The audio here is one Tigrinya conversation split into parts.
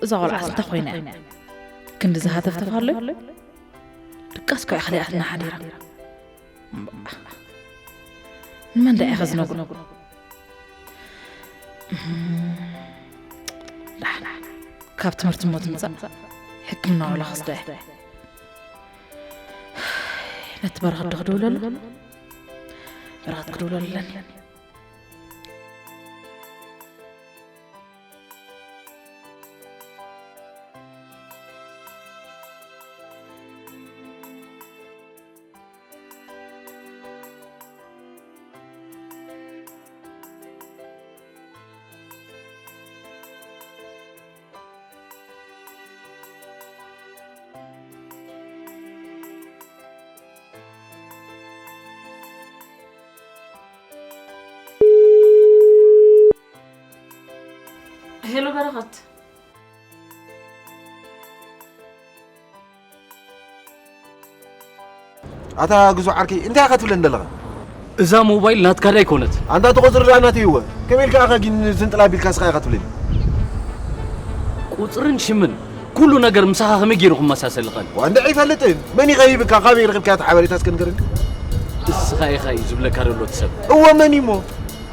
እዛ ቆልዓስ እንታይ ኮይና እያ? ክንዲ ዝሃተፍተፍ ኣሎ? ድቃስ እኮ እያ ከሊኣትና ሓዲራ። እምበኣ፣ ንመን ደኣ ኢኻ ዝነግሮ? እም፣ ዳሕና ካብ ትምህርቲ እሞ ትምጻእ፣ ሕክምና ዋላ ክስዳ እየ። ነቲ በረኸት ዶ ክድውለሉ? በረኸት ክድውለሉ ኣለኒ። ሄሎ በረኸት። ኣታ ግዙ ዓርከይ፣ እንታይ ኢኻ ትብለኒ ዘለኻ? እዛ ሞባይል ናትካ ዳ ኣይኮነት? ኣንታ እቲ ቁጽሪ ዳ ናተይ እወ። ከመይ ኢልካ ኢኻ ግን ዝንጥላ ቢልካ ስኻ ኢኻ ትብለኒ? ቁጽርን ሽምን ኩሉ ነገር ምሳኻ ከመይ ገይሩ ክመሳሰል ይኽእል? ዋ፣ እንድዒ ኣይፈልጥን። መን ኢኻ ሂብካ? ካበይ ረኺብካ እቲ ሓበሬታ እስከ ንገረኒ? እስኻ ኢኻ እዩ ዝብለካ ዘሎ እቲ ሰብ። እወ፣ መን እዩ እሞ?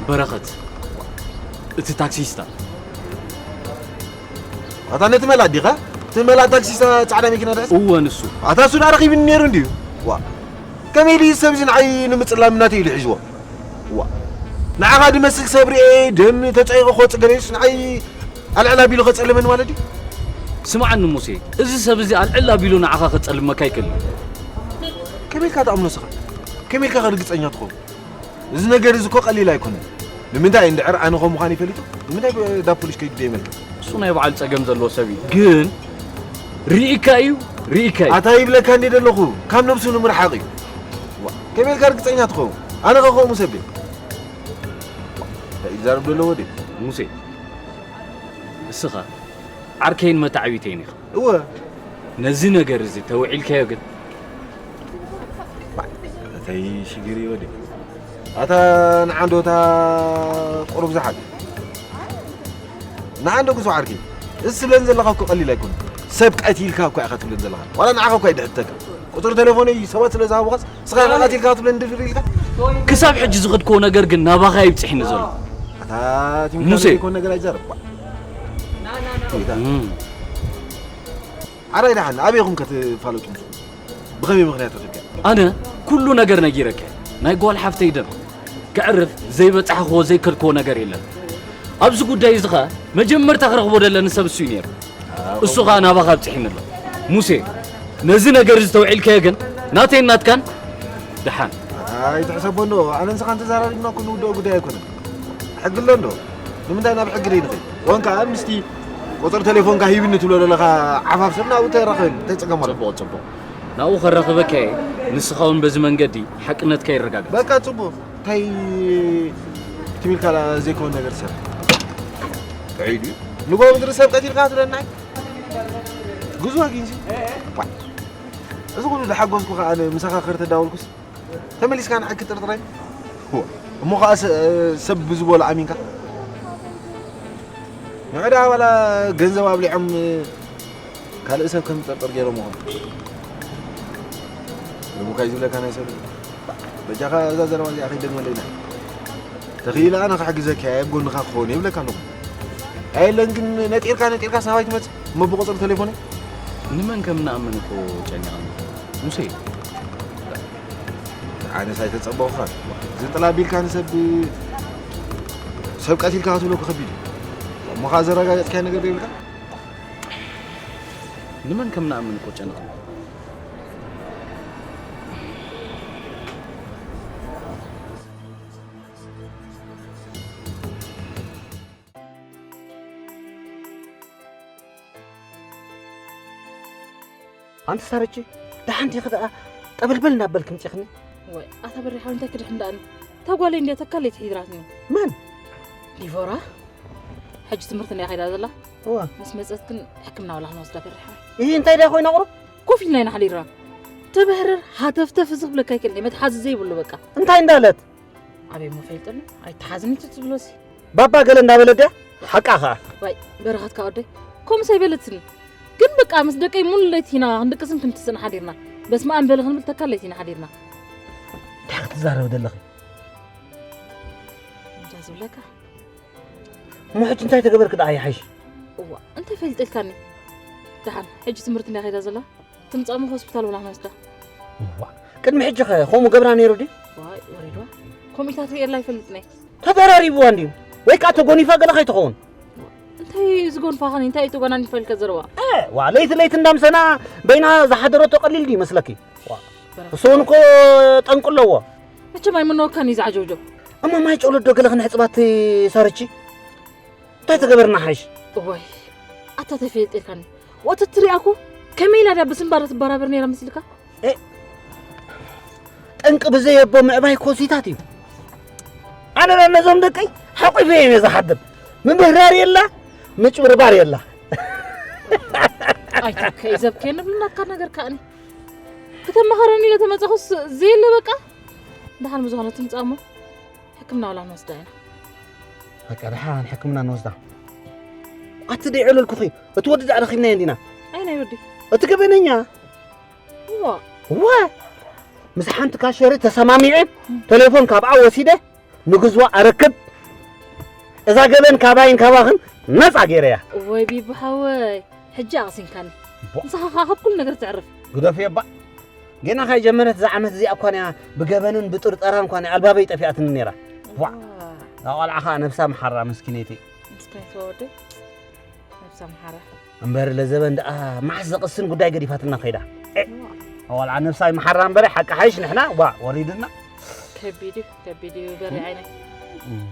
በረኸት፣ እቲ ታክሲስታ። ኣታ ነቲ መላእ ዲኻ? እቲ መላእ ታክሲስታ ጻዕዳ መኪና ድሕስ? እወ፣ ንሱ። ኣታ እሱ ዳ ረኺብኒ ነይሩ እንድዩ። ዋ። ከመይ ኢሉ እዩ ሰብ እዚ ንዓይ ንምጽላም እናተ ኢሉ ሒዝዎ? ዋ። ንዓኻ ድመስል ሰብ ርኤ ደም ተጸይቑ ክወጽእ ገለ ኢሉስ ንዓይ ኣልዕል ኣቢሉ ከጸልመኒ ማለት ድዩ? ስምዓኒ ሙሴ፣ እዚ ሰብ እዚ ኣልዕል ኣቢሉ ንዓኻ ከጸልመካ ኣይክእልን። ከመይ ኢልካ ትኣምኖ ስኻ? ከመይ ኢልካ ርግጸኛ ትኸውን? እዚ ነገር እዚ እኮ ቀሊል ኣይኮነን። ንምንታይ እንድሕር ኣነ ከም ምዃነይ ፈሊጡ፣ ንምንታይ ብ-፣ ዳ ፖሊስ ከይዱ ደየመልክት? እሱ ናይ በዓል ጸገም ዘለዎ ሰብ እዩ። ግን ርኢካ እዩ፣ ርኢካ እዩ። ኣታ ይብለካ እንዴ ዘለኹ፣ ካብ ነብሱ ንምርሓቕ እዩ። ዋ፣ ከመይ ኢልካ ርግጸኛ ትኸውን? ኣነ ከ ከምኡ ሰብ ድየ? እንታይ እዩ ዝዛረብ ዘለዎ ድየ? ሙሴ፣ እስኻ ዓርከይን መታዕቢተይን ኢኻ። እወ። ነዚ ነገር እዚ ተውዒልካዮ ግን? እተይ ሽግር እዩ ወዲ። ኣታ ንዓንዶ እታ ቁሩብ ዝሓል። ንዓንዶ ግዙ ዓርኪ። እዚ ትብለን ዘለኻ እኮ ቀሊል ኣይኮነ። ሰብ ቀቲልካ እኮ ኢኻ ትብለን ዘለኻ። ዋላ ንዓኻ እኮ ኣይድሕተካ። ቁጽሪ ቴሌፎነይ ሰባት ስለ ዝሃቡኻስ ስኻ ኢኻ ቀቲልካ ትብለን ድፍር ኢልካ? ክሳብ ሕጂ ዝኸድክዎ ነገር ግን ናባኻ ይብጽሕኒ ዘሎ። ኣታ ቲም ሙሴ። ዘይኮን ነገር ኣይዛረብ። እም። ዓራይ ደሓን ኣበይ ኢኹም ከ ትፋለጡ? ብኸመይ ምኽንያት ረኺብካ? ኣነ ኩሉ ነገር ነጊረካ። ናይ ጓል ሓፍተይ ደም ከዕርፍ ዘይበጻሕክዎ ዘይከድክዎ ነገር የለን። ኣብዚ ጉዳይ እዚ ኸኣ መጀመርታ ክረኽቦ ደለኒ ሰብ እሱ እዩ ነይሩ። እሱ ኸኣ ናባኻ ኣብጺሕኒ ኣሎ። ሙሴ፣ ነዚ ነገር እዚ ተውዒልካዮ ግን ናተይን ናትካን ደሓን። ኣይትሕሰቦ እንዶ፣ ኣነ ንስኻን ተዛራሪብና እኮ ንውድኦ ጉዳይ ኣይኮነን። ሕጊ ኣሎ እንዶ፣ ንምንታይ ናብ ሕጊ ደይንኸይድ? ወን ከኣ ምስቲ ቁጽሪ ቴሌፎንካ ሂብኒ ትብሎ ዘለኻ ዓፋፍ ሰብ ናብኡ ተራኸበኒ፣ እንታይ ጸገም ኣሎ? ጽቡቕ፣ ጽቡቕ። ናብኡ ከራኽበካ እየ፣ ንስኻ እውን በዚ መንገዲ ሓቅነትካ ይረጋገጽ። በቃ ጽቡቕ። እንታይ ትም ኢልካ ዘይከውን ነገር ሰብ? ጥዑይ ድዩ? ንጎ ምድሪ ሰብ ቀቲልካ ትብለና? ግዙ ኣግኝሲ። ዋ። እዚ ኩሉ ዝሓጎስኩ ከኣ ኣነ ምሳኻ ክር ተዳወልኩስ ተመሊስካ ንዓይ ክትጥርጥረኒ? ዋ። እሞ ከኣ ሰ-፣ ሰብ ብዝበሎ ኣሚንካ? ንዕዳ ዋላ ገንዘብ ኣብሊዖም ካልእ ሰብ ከም ዝጠርጥር ገይሮም ይኾኑ። ሎሚ እኳ እዩ ዝብለካ ናይ ሰብ ልቢ። በጃኻ እዛ ዘረባ እዚኣ ከይደግመለይ ኢና። ተኽኢለ ኣነ ክሕግዘካ እየ፣ ኣብ ጎንኻ ክኸውን እየ ይብለካ ኣለኹ። ኣየለን ግን ነጢርካ ነጢርካ ሳባይ ትመጽእ እሞ ብቁጽሪ ቴሌፎነይ? ንመን ከም ንኣምን እኮ ጨኒቐኒ። ሙሴ። ኣነስ ኣይተጸበኹኻን። ዝንጥላ ቢልካ ንሰብ፣ ሰብ ቀቲልካ ክትብሎ እኮ ከቢድ እዩ። እሞ ኸኣ ዘረጋገጽካዮ ነገር ዘይብልካ? ንመን ከም ንኣምን እኮ ጨነቐኒ። ኣንቲ ሳረቺ፣ ደሓን ዲኺ ደኣ ጠበልበል እናበልኪ ምጺኽኒ? ወይ፣ ኣታ በሪሓ እንታይ ክድሕን ደኣኒ? እታ ጓለይ እንድያ ተካለይቲ ሒድራትኒ። መን? ዲቮራ። ሕጂ ትምህርቲ እንድያ ከይዳ ዘላ። እዋ። ምስ መጸት ግን ሕክምና ዋላ ክንወስዳ በሪሓ። እሂ፣ እንታይ ደኣ ኮይና ቁሩብ? ኮፍ ኢልና ኢና ሓዲርና። ተበህርር ሃተፍተፍ ዝኽብለካ ኣይክእልን እየ፣ መትሓዚ ዘይብሉ በቃ። እንታይ እንዳለት? ኣበይ እሞ ፈልጥኒ? ኣይተሓዝኒ ትብሎሲ። ባባ ገለ እንዳበለ ድያ? ሓቃ ኸኣ። ዋይ፣ በረኸትካ ወደይ። ከምኡስ ኣይበለትን። ግን በቃ ምስ ደቀይ ሙሉ ለይቲ ኢና ክንድቅስን ክንትስእን ሓዲርና። በስመ ኣብ በሊ ክንብል ተካል ለይቲ ኢና ሓዲርና። እንታይ ክትዛረቢ ዘለኺ? እንጃ ዝብለካ። እሞ ሕጂ እንታይ ተገበርክ ደኣ ይሓይሽ? እዋ፣ እንታይ ፈልጠልካኒ? ደሓን፣ ሕጂ ትምህርቲ እንድያ ከይዳ ዘላ? ትምጻእ እሞ ሆስፒታል ወላ ክነስዳ። እዋ፣ ቅድሚ ሕጂ ኸ ከምኡ ገብራ ነይሩ ድዩ? ዋይ፣ ወሪድዋ። ከምኡታት ርእየላ ኣይፈልጥን እየ። ተደራሪብዋ እንድዩ። ወይ ከኣ ተጎኒፋ ገለ ከይትኸውን። እንታይ እዩ ዝጎንፋ ኸኒ? እንታይ እዩ ተጎናኒፋ ኢልካ ዘረባ? እ፣ ዋ፣ ለይቲ ለይቲ እንዳምሰና በይና ዝሓደረቶ ቀሊል ድዩ መስለኪ? ዋ፣ እሱ እውን እኮ ጠንቂ ኣለዎ። መቸም ኣይምነወካን እዩ ዝዓጀውጀው። እሞ ማይ ጨውለዶ ገለ ክንሕጽባት ሳርቺ? እንታይ ተገበርና ሓይሽ? እዋይ፣ ኣታ ተፈየጥ ኢልካኒ። ወተት ትሪኣ እኮ ከመይ ኢላ ድያ ብስንባዳ ትበራበር ነይራ መስልካ? እ፣ ጠንቂ ብዘየቦ ምዕባይ ኮሲታት እዩ። ኣነ ነዞም ደቀይ ሓቂፈ እየ ዝሓድር። ምምህራር የላ፣ ምጭብርባር የላ። ኣይተከይ ዘብከ ንብልናካ ነገር ከኣኒ። ከተመኻረኒ ኢለ ተመጻኹስ ዘየለ በቃ። ደሓን ብዝኾነ ትምጻእ እሞ ሕክምና ዋላ ንወስዳ ኢና። በቃ ደሓን ሕክምና ንወስዳ። ኣቲ ደይ ዕለልኩኺ፣ እቲ ወዲ ደኣ ረኺብናዮ እንዲና። ኣይ ናይ ወዲ? እቲ ገበነኛ። እዋ። እዋ። ምስ ሓንቲ ካሸሪ ተሰማሚዐ፣ ቴሌፎን ካብኣ ወሲደ፣ ንግዝዋ ኣረክብ። እዛ ገበን ካባይን ካባኽን ነጻ ገይረያ። ወይ ቢቡ ሓወይ፣ ሕጂ ኣቕሲንካኒ። ቧ። ንስኻ ኸኣ ካብ ኩሉ ነገር ትዕርፍ። ግደፍዮ እባ። ጌና ካይጀመረት እዛ ዓመት እዚኣ እኳ ንያ ብገበንን ብጥርጠራን እኳ ንያ ኣልባበይ ጠፊኣትኒ ነይራ። ቧ። እዋ። እዛ ቖልዓ ኸኣ ነብሳ መሓራ መስኪነይቲ። ምስክነይቲ ወደይ። ነብሳ መሓራ። እምበር ለዘበን ደኣ መዓስ ዘቕስን ጉዳይ ገዲፋትና ኸይዳ። ኤ፣ እዋ። ቖልዓ ነብሳ ይመሓራ እምበር ሓቂ ሓይሽ ንሕና፣ ዋ፣ ወሪድና። ከቢድ እዩ፣ ከቢድ እዩ በሪ ዓይነይ። እም።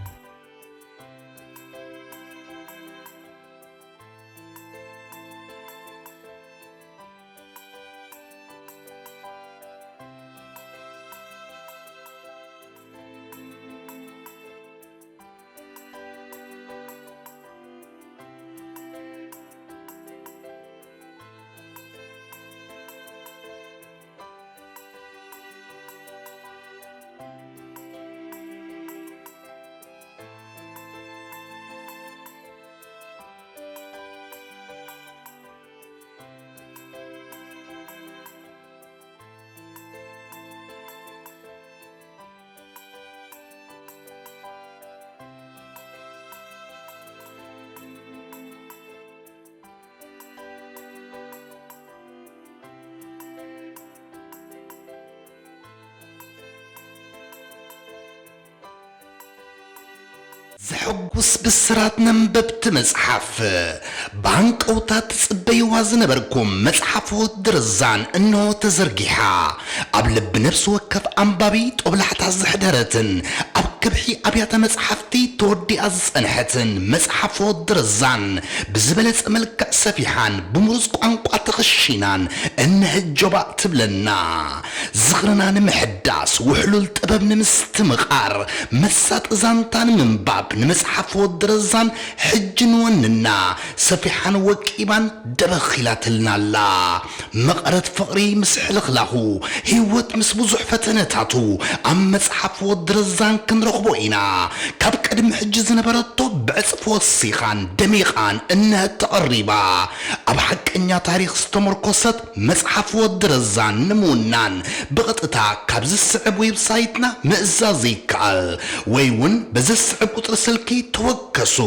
ዘሐጉስ ብስራት ነንበብቲ መጽሓፍ። ብሃንቀውታ ትጽበይዋ ዝነበርኩም መጽሓፍ ወዲ ረዛን እንሆ ተዘርጊሓ። ኣብ ልቢ ነፍሲ ወከፍ ኣንባቢ ጦብላሕታ ዘሕደረትን ኣብ ከብሒ ኣብያተ መጽሓፍቲ ተወዲኣ ዝጸንሐትን መጽሓፍ ወዲ ረዛን ብዝበለጸ መልክዕ ሰፊሓን ብምሩጽ ቋንቋ ተኸሺናን እነሀ ጆባእ ትብለና። ዝኽርና ንምሕዳስ፣ ውሕሉል ጥበብ ንምስትምቓር፣ መሳጢ ዛንታ ንምንባብ፣ ንመጽሓፍ ወዲ ረዛን ሕጂ ንወንና። ሰፊሓን ወቂባን ደበኽ ኢላትልና ኣላ። መቐረት ፍቕሪ ምስ ሕልኽላኹ፣ ህይወት ምስ ብዙሕ ፈተነታቱ፣ ኣብ መጽሓፍ ወዲ ረዛን ክንረኽቦ ኢና። ካብ ቅድሚ ሕጂ ዝነበረቶ ብዕጽፊ ወሲኻን ደሚቓን እነሀ ተቐሪባ። ኣብ ሓቀኛ ታሪኽ ዝተመርኮሰት መጽሓፍ ወዲ ረዛን ንምውናን ብቐጥታ ካብ ዝስዕብ ዌብሳይትና ምእዛዝ ይከኣል፣ ወይ እውን በዘስዕብ ቁጽሪ ስልኪ ተወከሱ።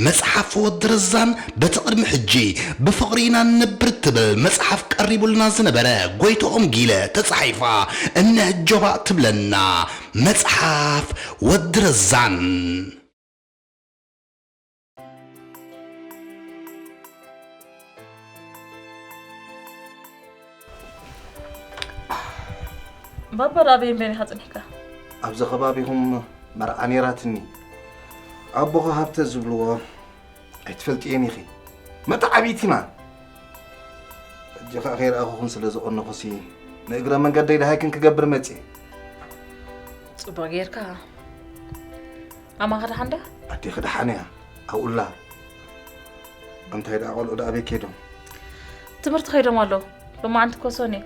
መጽሓፍ ወዲ ረዛን በቲ ቅድሚ ሕጂ ብፍቕሪ ኢና ንነብር ትብል መጽሓፍ ቀሪቡልና ዝነበረ ጎይትኦም ጊለ ተጻሒፋ እነህ ጆባእ ትብለና መጽሓፍ ወዲ ረዛን። ባባ፣ ኣበይ እምበን ኢኻ ጸኒሕካ? ኣብዚ ከባቢኹም መርዓ ነይራትኒ። ኣቦኻ ሃብተ ዝብልዎ ኣይትፈልጥየን ኢኺ። መተዓብይቲና። ሕጂ ኸኣ ከይረኣኹኽን ስለ ዝቐነኹሲ፣ ንእግረ መንገደይ ደሃይክን ክገብር መጽየ። ጽቡቕ ጌርካ። ኣማኻ ደሓን ድያ? ኣዴኺ ደሓን እያ። ኣብኡላ። እንታይ ደኣ፣ ቆልዑ ደኣ ኣበይ ከይዶም? ትምህርቲ ከይዶም ኣለዉ። ሎማዓንቲ እኮ ሰኑይ እዩ።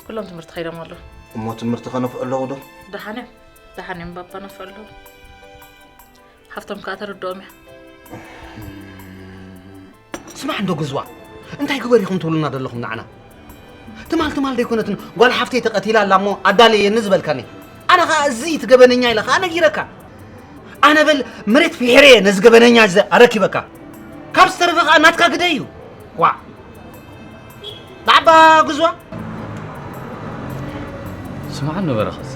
ኩሎም ትምህርቲ ከይዶም ኣለዉ። እሞ ትምህርቲ ከነፍዑ ኣለዉ ዶ? ደሓን እዮም። ደሓን እዮም ባባ፣ ነፍዑ ኣለዉ። ሃፍቶም ከኣ ተረድኦም እያ። ስማዕ እንዶ ግዝዋ፣ እንታይ ግበር ኢኹም ትብሉና ዘለኹም ንዓና? ትማል ትማል ደይኮነትን ጓል ሓፍተይ ተቐቲላ ኣላ እሞ ኣዳለየኒ ዝበልካኒ። ኣነ ኸኣ እዚ እቲ ገበነኛ ኢለ ኸኣ ነጊረካ። ኣነ በል መሬት ፍሒረ እየ ነዚ ገበነኛ እዚ ኣረኪበካ። ካብ ዝተረፈ ኸኣ ናትካ ግደ እዩ። ዋእ። ዳዕባ ግዝዋ። ስምዓኒ በረኸት፣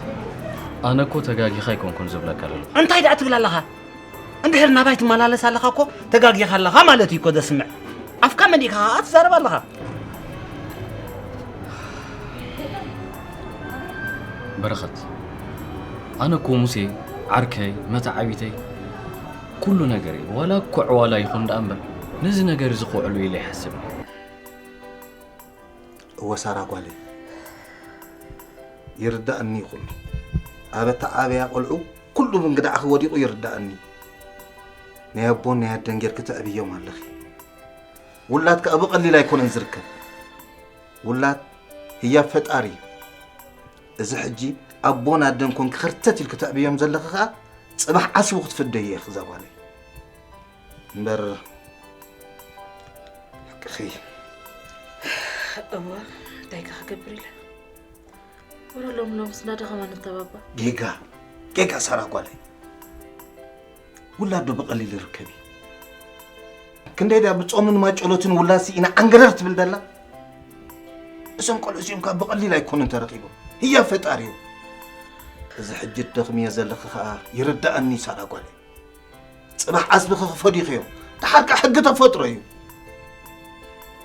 ኣነ እኮ ተጋጊኻ ኣይኮንኩን ዝብለካ ዘለኹ። እንታይ ደኣ ትብል ኣለኻ? እንድሕር ናባይ ትመላለስ ኣለኻ እኮ ተጋጊኻ ኣለኻ ማለት እዩ እኮ ዘስምዕ። ኣፍካ መሊእካ ኸኣ ትዛረብ ኣለኻ። በረኸት፣ ኣነ እኮ ሙሴ ዓርከይ፣ መተዓቢተይ፣ ኩሉ ነገረይ፣ ዋላ እኮ ዕዋላ ይኹን ደኣ እምበር ነዚ ነገር እዚ ክውዕሉ ኢለ ይሓስብ። እወ ሳራ ጓለይ፣ ይርዳእኒ እዩ ኩሉ። ኣብ ኣተዓብያ ቆልዑ ኩሉ ብእንግድዓኺ ወዲቑ ይርዳእኒ እዩ። ናይ ኣቦን ናይ ኣደን ጌርኪ ተዕብዮም ኣለኺ። ውላድ ከኣ ብቐሊል ኣይኮነን ዝርከብ። ውላድ ህያብ ፈጣሪ እዩ። እዚ ሕጂ ኣቦን ኣደን ኮንኪ ኸርተት ኢልኪ ተዕብዮም ዘለኺ ኸኣ ጽባሕ ዓስቡ ክትፍደዪ ኢኺ እዛ ጓለይ። እምበር ሓቅኺ። እወ፣ እንታይ ከ ክገብር ኢለ? ወረ ሎም ሎምስ እናደኸማ ንተባባ። ጌጋ ጌጋ ሳራ ጓለይ። ውላድ ዶ ብቐሊል ይርከብ እዩ? ክንደይ ድያ ብጾምን ማጨሎትን ውላድ ስኢና ዓንገረር ትብል ደላ? እዞም ቆልዑ እዚኦም ካብ ብቐሊል ኣይኮኑን ተረኺቦም። ህያብ ፈጣሪ እዩ። እዚ ሕጂ ትደኽምዮ ዘለኺ ኸኣ ይርዳእኒ ሳራ ጓለይ። ጽባሕ ዓስቢ ክኽፈዱ ኢኺ እዮም። ደሓር ከኣ ሕጊ ተፈጥሮ እዩ።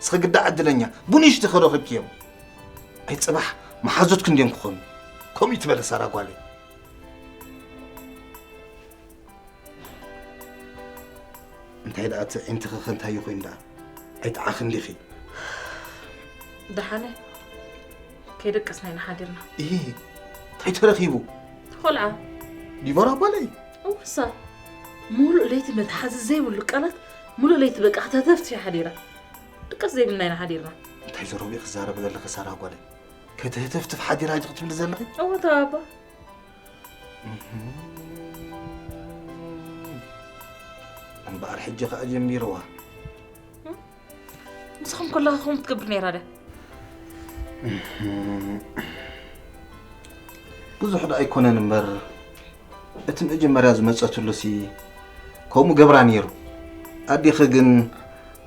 እስኺ ግዳ ዕድለኛ፣ ብንእሽቱ ኸ ረኺብክዮም። ኣይ ጽባሕ መሓዙትኪ እንድዮም ክኾኑ። ከምኡ እዩ ትበለ ሳራ ጓለይ። እንታይ ደኣ እቲ ዒንትኺ ኸ እንታይ እዩ ኮይኑ ደኣ? ኣይጠዓኽን ዲኺ? ደሓነ ከይደቀስና ኢና ሓዲርና። እሂ፣ እንታይ ተረኺቡ? ቆልዓ። ዲቦራ ጓለይ? እወሳ። ሙሉእ ለይቲ መትሓዚ ዘይብሉ ቃላት፣ ሙሉእ ለይቲ በቃ ክትህተፍትፍ እያ ሓዲራ። ድቀስ ዘይብልና ኢና ሓዲርና። እንታይ ዘረቡ ኢኺ ትዛረቢ ዘለኺ ሳራ ጓለይ? ከይትህተፍትፍ ሓዲራ ዲኺ ትብሊ ዘለኺ? እወ ተባባ። እምበኣር ሕጂ ኸኣ ጀሚርዋ። ንስኹም ከለኻኹም ትገብር ነይራ ደ? ብዙሕ ዶ ኣይኮነን እምበር እቲ መጀመርያ ዝመጸትሉሲ ከምኡ ገብራ ነይሩ። ኣዴኺ ግን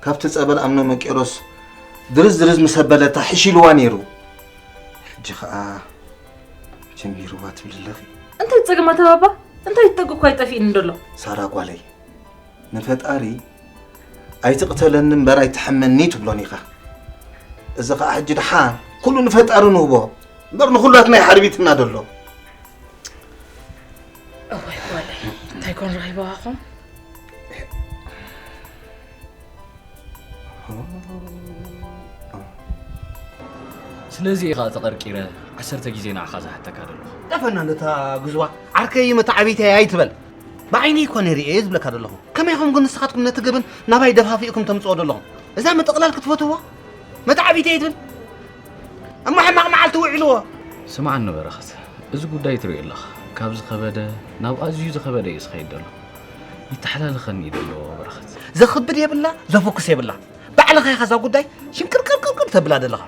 ካብቲ ጸበል ኣምኖ መቄሮስ ድርዝ ድርዝ ምስ ኣበለታ ሕሽ ኢልዋ ነይሩ። ሕጂ ኸኣ ጀሚርዋ ትብሊ ኣለኺ። እንታይ ጸገም ኣተባባ? እንታይ ትጠግ እኳ ኣይጠፊእኒ ደሎ። ሳራ ጓለይ ንፈጣሪ ኣይትቕተለኒ እምበር ኣይትሓመኒ ትብሎን ኢኻ። እዚ ኸኣ ሕጂ ደሓን ኩሉ ንፈጣሪ ንህቦ እምበር ንኹላትና እዩ ሓርቢትና ደሎ። እዋይ ጓለይ እንታይ ኮን ረኺብዋኹም? ስለዚ ኢኻ ተቐርቂረ ዓሰርተ ግዜ ንዓኻ ዝሓተካ ዘለኹ። ጠፈና ነታ ግዝዋ ዓርከይ መተዓቢተይ ኣይትበል። ብዓይነይ እኮ ነይረ እየ ዝብለካ ዘለኹ። ከመይ ኢኹም ግን ንስኻትኩም ነቲ ገበን ናባይ ደፋፊእኩም ተምጽኦ ዘለኹም? እዛ ምጥቕላል ክትፈትዎ? መተዓቢተይ ኣይትብል። እሞ ሕማቕ መዓልቲ ውዕልዎ። ስምዓኒ በረኸት፣ እዚ ጉዳይ ትሪኦ ኣለኻ፣ ካብ ዝኸበደ ናብ ኣዝዩ ዝኸበደ እዩ ዝኸይድ ዘሎ። ይተሓላለኸኒ እዩ ዘሎ በረኸት። ዘኽብድ የብላ፣ ዘፎክስ የብላ። ባዕልኻ ኢኻ እዛ ጉዳይ ሽንቅርቅርቅርቅር ተብላ ዘለኻ።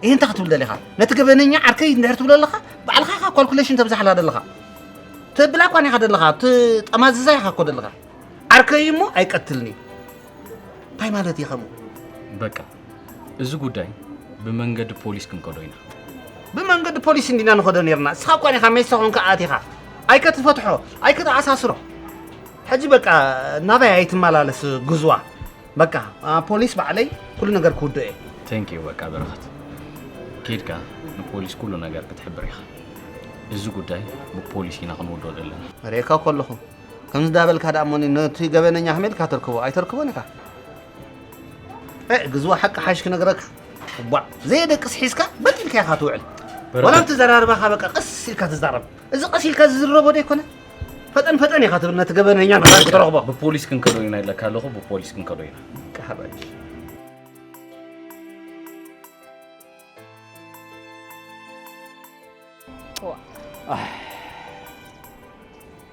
ይህ እንታይ ክትብል ደሊኻ? ነቲ ገበነኛ ዓርከይ እንድሕር ትብሎ ኣለኻ፣ ባዕልኻ ኢኻ ኳልኩሌሽን ተብዛሕላ ደለኻ። ትብላ እኳ ኢኻ ደለኻ፣ ትጠማዝዛ ኢኻ እኮ ደለኻ። ዓርከይ እሞ ኣይቀትልን እዩ። እንታይ ማለት እዩ ከምኡ? በቃ እዚ ጉዳይ ብመንገዲ ፖሊስ ክንከዶ ኢና። ብመንገዲ ፖሊስ እንዲና ንኸዶ ነርና። እስኻ እኳ ኢኻ ሜስ ኾንካ ኣቲኻ። ኣይከትፈትሖ፣ ኣይከተኣሳስሮ። ሕጂ በቃ ናባይ ኣይትመላለስ ግዝዋ። በቃ ፖሊስ ባዕለይ ኩሉ ነገር ክውድኦ እየ። Thank you በቃ በረኸት፣ ኬድካ ንፖሊስ ኩሉ ነገር ክትሕብር ኢኻ። እዚ ጉዳይ ብፖሊስ ኢና ክንውድኦ ዘለና። ርእየካ እኮ ኣለኹ። ከምዚ እንዳበልካ ደኣ እሞ ነቲ ገበነኛ ከመይ ኢልካ ተርክቦ? ኣይተርክቦን ኢኻ። እ ግዝዋ ሓቂ ሓይሽ ክነግረካ። ቧዕ፣ ዘየደቅስ ሒዝካ በጥ ኢልካ ኢኻ ትውዕል። በረኸት። ዋላ ኣብቲ ዘራርባኻ በቃ ቀስ ኢልካ ትዛረብ። እዚ ቀስ ኢልካ ዝዝረቦ ዶ ኣይኮነ? ፈጠን ፈጠን ኢኻ ትብል ነቲ ገበነኛ ንኻል ክትረኽቦ። ብፖሊስ ክንከዶ ኢና ኢለካ ኣለኹ፣ ብፖሊስ ክንከዶ ኢና። ቃሃባጅ። ዋ።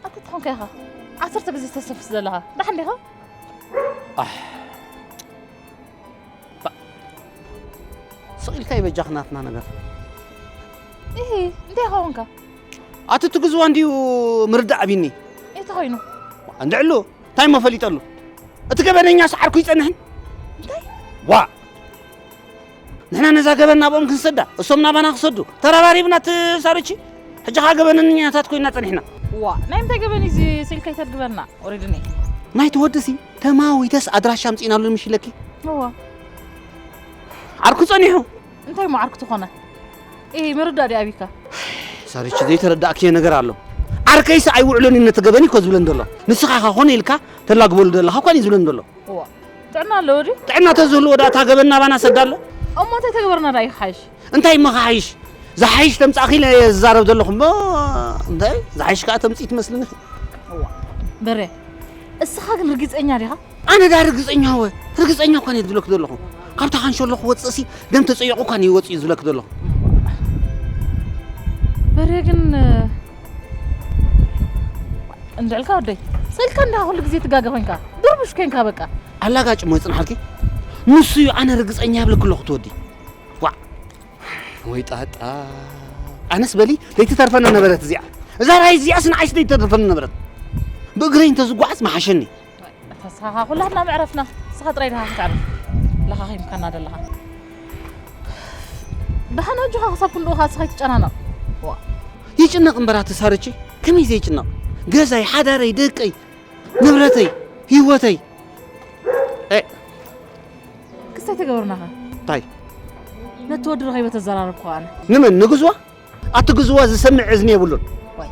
ኣታ ትኾንካ ኢኻ ዓሰርተ ግዜ ተሰፍስ ዘለኻ። ደሓን ዲኻ? ኣሕ። ስቕ ኢልካ ይበጃኺ ናትና ነገር። እሂ እንታይ ኾንካ? ኣቲ ትግዝዋ እንድዩ ምርዳእ ኣቢኒ። እንታይ ኮይኑ? እንድዕሉ እንታይ እሞ ፈሊጠሉ? እቲ ገበነኛ ሰዓርኩ ይጸንሕን? ዋ! ንሕና ነዛ ገበን ናብኦም ክንሰዳ፣ እሶም ናባና ክሰዱ ተረባሪብና ትሳርቺ። ሕጂ ኸኣ ገበነኛታት ኮይና ጸኒሕና። ዋ ናይ ምንታይ ገበን እዩ እዚ? ስኢልካ ይተድግበና ወሪድኒ። ናይቲ ወድሲ ተማዊተስ ኣድራሻ ኣምጺእናሉ ምሽ ኢለኪ። እዋ ዓርኩ ጸኒሑ። እንታይ እሞ ዓርኩ ትኾነ? ኢ ምርዳእ ድዩ ኣቢካ? ሳርቺ ዘይተረዳእክዮ ነገር ኣሎ። ዓርከይስ ኣይውዕሎን እዩ ነቲ ገበን እኮ ዝብለን ዘሎ። ንስኻ ኸ ኾነ ኢልካ ተላግበሉ ዘለኻ እኳ እዩ ዝብለን ዘሎ። እዋ ጥዕና ኣለዎ ድዩ? ጥዕና ተዝህልዎ ደኣ እታ ገበን ናባና ሰዳ ኣሎ። እሞ እንታይ ተግበርና ደኣ እዩ ክሓይሽ? እንታይ እሞ ክሓይሽ? ዝሓይሽ ተምጻእኺ ኢለ እየ ዝዛረብ ዘለኹ እሞ እንታይ ዝሓይሽ ከኣ ተምጽኢ ትመስልኒ። እዋ በሬ እስኻ ግን ርግጸኛ ዲኻ? ኣነ ደኣ ርግጸኛ ወ ርግጸኛ እኳ እየ ዝብለኪ ዘለኹ። ካብታ ካንሸሎ ክወጽእሲ ደም ተጸይቑ እኳ እየ ወጽኡ ዝብለኪ ዘለኹ። በሬ ግን እንድዕልካ ወደይ ሰልካ እንዳ ኩሉ ግዜ ትጋገ ኮይንካ ድርቡሽ ኮይንካ በቃ ኣላጋጭ ሞ ይጽንሓልኪ ንሱ እዩ ኣነ ርግጸኛ ይብለኪ ኣለኹ ትወዲ ዋ ወይ ጣጣ ኣነስ በሊ ዘይትተርፈኒ ነበረት እዚኣ እዛ ራይ እዚኣስ ንዓይስ ዘይትተርፈኒ ነበረት ብእግረይ እንተዝጓዓዝ መሓሸኒ ተሳኻ ኩላትና መዕረፍና ንስኻ ጥራይ ድኻ ክትዕርፍ ለኻኺምካና ደለኻ ደሓን ኣጆኻ ክሳብ ክንድኡ ኻስ ኸይትጨናነቕ ይጭነቕ እምበር ኣቲ ሳርቺ ከመይ ዘይጭነቕ ገዛይ ሓዳረይ ደቀይ ንብረተይ ህይወተይ ክስታይ ተገበርናኻ እንታይ ነቲ ወዲ ረኺበ ተዘራረብኩ ኣነ ንመን ንግዝዋ ኣቲ ግዝዋ ዝሰምዕ እዝኒ የብሉን ዋይ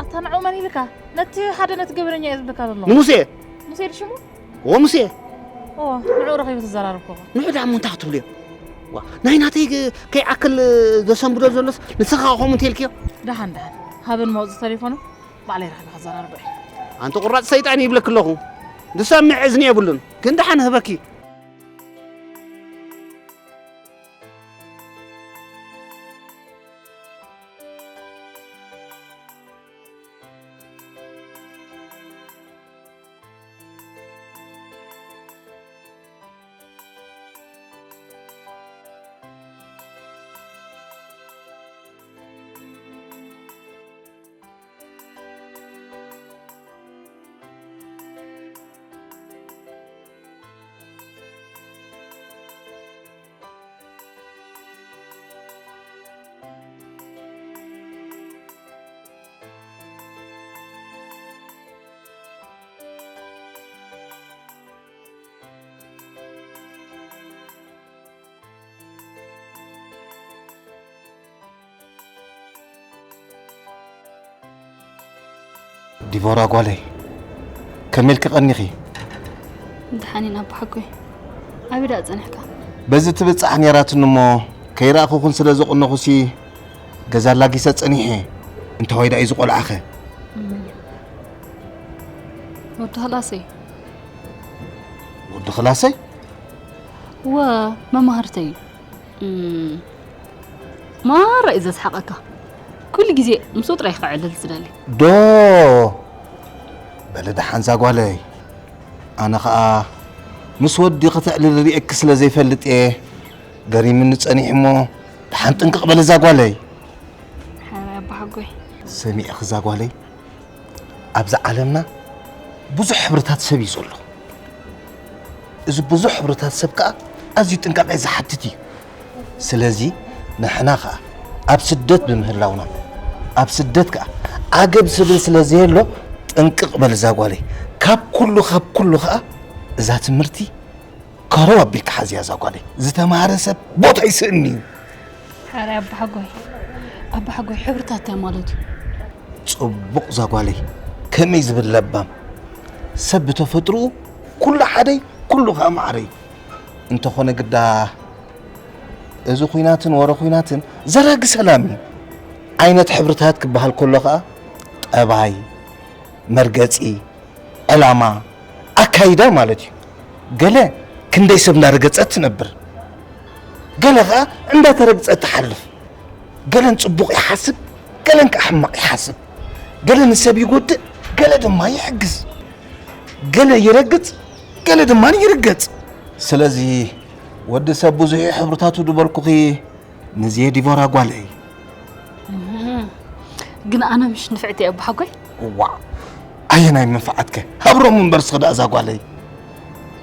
ኣታ ንዑ መን ኢልካ ነቲ ሓደ ነቲ ገበነኛ እየ ዝብልካ ዘሎ ንሙሴ ሙሴ ድሽሙ ወሙሴ ንዑ ረኺበ ተዘራረብኩ ንዑ ዳሞ እንታይ ክትብልዮ ናይ ናተይ ከይኣክል ዘሰንብዶ ዘሎስ ንስኻ ከምኡ እንተልክዮ ደሓን ደሓን ሃበን መውፅ ተሌፎኑ ባዕለይ ረኺበ ከዘራርቦ እየ ኣንቲ ቁራፅ ሰይጣን ይብለክ ኣለኹ ዝሰምዕ እዝኒ የብሉን ግን ደሓን ህበኪ ዲቮራ ጓለይ ከመይ ኢልኪ ቀኒኺ? ደሓን ኢና ኣቦሓጎይ። ኣበይ ደኣ ጸኒሕካ? በዚ ትብጻሕ ኔራትኒ እሞ ከይረኣኹኽን ስለ ዘቐነኹሲ ገዛ ኣላጊሰ ጸኒሐ። እንተኾይ ደኣ እዩ ዝቖልዓኸ? ወዲ ኽላሰይ። ወዲ ኽላሰይ? እወ መማህርተይ እዩ። እም፣ ማራ እዩ ዘስሓቐካ። ኩሉ ግዜ ምስኡ ጥራይ ክዕልል ዝደሊ። ዶ በሊ ደሓን ዛጓለይ። ኣነ ኸኣ ምስ ወዲ ከተዕልል ርእየኪ ስለ ዘይፈልጥ እየ ገሪምኒ ጸኒሑ እሞ ደሓን ጥንቅቕ በሊ ዛጓለይ። ሓራይ ኣባሓጎይ። ሰሚዕኺ ዛጓለይ። ኣብዚ ዓለምና ብዙሕ ሕብርታት ሰብ እዩ ዘሎ። እዚ ብዙሕ ሕብርታት ሰብ ከኣ ኣዝዩ ጥንቃቐ ዝሓትት እዩ። ስለዚ ንሕና ከኣ ኣብ ስደት ብምህላውና ኣብ ስደት ከኣ ዓገብ ዝብል ስለ ዘየሎ ጥንቅቕ በል እዛ ጓለይ። ካብ ኩሉ ካብ ኩሉ ከኣ እዛ ትምህርቲ ከረው ኣቢልካ ሓዝያ እዛ ጓለይ። ዝተማህረ ሰብ ቦታ ይስእን እዩ። ሓራይ ኣባሓጎይ ኣባሓጎይ ሕብርታት እንታይ ማለት እዩ? ጽቡቕ ዛጓለይ ከመይ ዝብል ለባም ሰብ ብተፈጥርኡ ኩሉ ሓደይ ኩሉ ከኣ ማዕረይ እንተኾነ ግዳ እዚ ኹናትን ወረ ኹናትን ዘራጊ ሰላም እዩ ዓይነት ሕብርታት ክበሃል ከሎ ከኣ ጠባይ መርገጺ ዕላማ፣ ኣካይዳ ማለት እዩ። ገለ ክንደይ ሰብ እንዳረገጸት ትነብር፣ ገለ ኸኣ እንዳተረግጸት ትሓልፍ። ገለ ንጽቡቕ ይሓስብ፣ ገለ ከኣ ሕማቕ ይሓስብ። ገለ ንሰብ ይጎድእ፣ ገለ ድማ ይሕግዝ። ገለ ይረግጽ፣ ገለ ድማ ይርገጽ። ስለዚ ወዲ ሰብ ብዙሕ ሕብርታቱ ድበልኩኺ ንዜ ዲቦራ ጓለይ። ግን ኣነ ምሽ ንፍዕቲ እየ ኣቦሓጎይ። እዋ ኣየናይ መንፈዓትከ ሃብሮም እምበር ስኽዳ እዛ ጓለይ።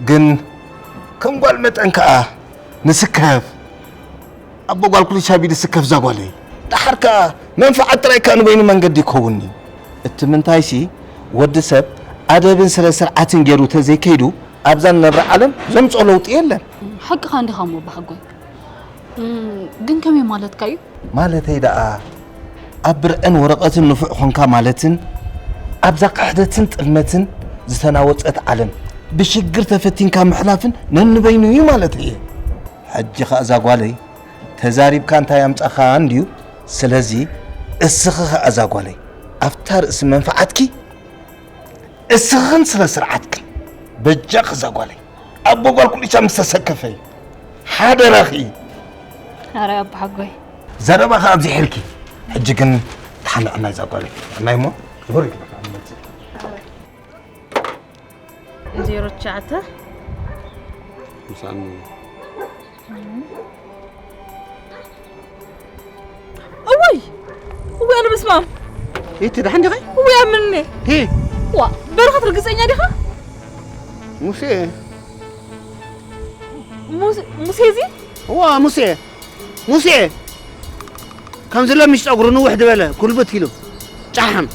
ግን ከም ጓል መጠን ከኣ ንስከፍ ኣቦ ጓል ኩሉ ሻቢ ድስከፍ እዛ ጓለይ። ደሓር ከኣ መንፈዓት ጥራይ ከኣ ንበይኑ መንገዲ ይከውንኒ። እቲ ምንታይሲ ወዲ ሰብ ኣደብን ስለ ስርዓትን ገይሩ ተዘይከይዱ ኣብዛ ንነብራ ዓለም ዘምፅኦ ለውጢ የለን። ሓቅኻ እንዲኻ እሞ ኣቦሓጎይ። ግን ከመይ ማለትካ እዩ? ማለተይ ደኣ ኣብ ብርዕን ወረቐትን ንፉዕ ኾንካ ማለትን ኣብዛ ክሕደትን ጥልመትን ዝተናወጸት ዓለም ብሽግር ተፈቲንካ ምሕላፍን ነንበይኑ እዩ ማለተይ እየ። ሕጂ ኸኣ እዛ ጓለይ ተዛሪብካ እንታይ ኣምጻኻ እንድዩ። ስለዚ እስኺ ኸኣ እዛ ጓለይ ኣብታ ርእሲ መንፍዓትኪ እስኽን ስነ ስርዓትክን በጃኺ እዛ ጓለይ ኣቦ ጓል ኩሉ ሻ ምስ ተሰከፈ እዩ ሓደራኺ። ኣረ ኣቦሓጎይ ዘረባኺ ኣብዚሕልኪ። ሕጂ ግን ተሓንዕናይ እዛ ጓለይ ንዕናይ እሞ ክቡር ይግባእ። ዜሮ ትሽዓተ ምሳኑ እወይ እወይ ኣነ በስማም እቲ ደሓን ዲኺ? እወይ ኣምንኒ ሂ ዋ በረኸት ርግፀኛ ዲኻ? ሙሴ ሙሴ ሙሴ እዚ እዋ ሙሴ ሙሴ ከምዚ ለምሽ ፀጉሩ ንውሕ ዝበለ ኩልብት ኢሉ ጫሓም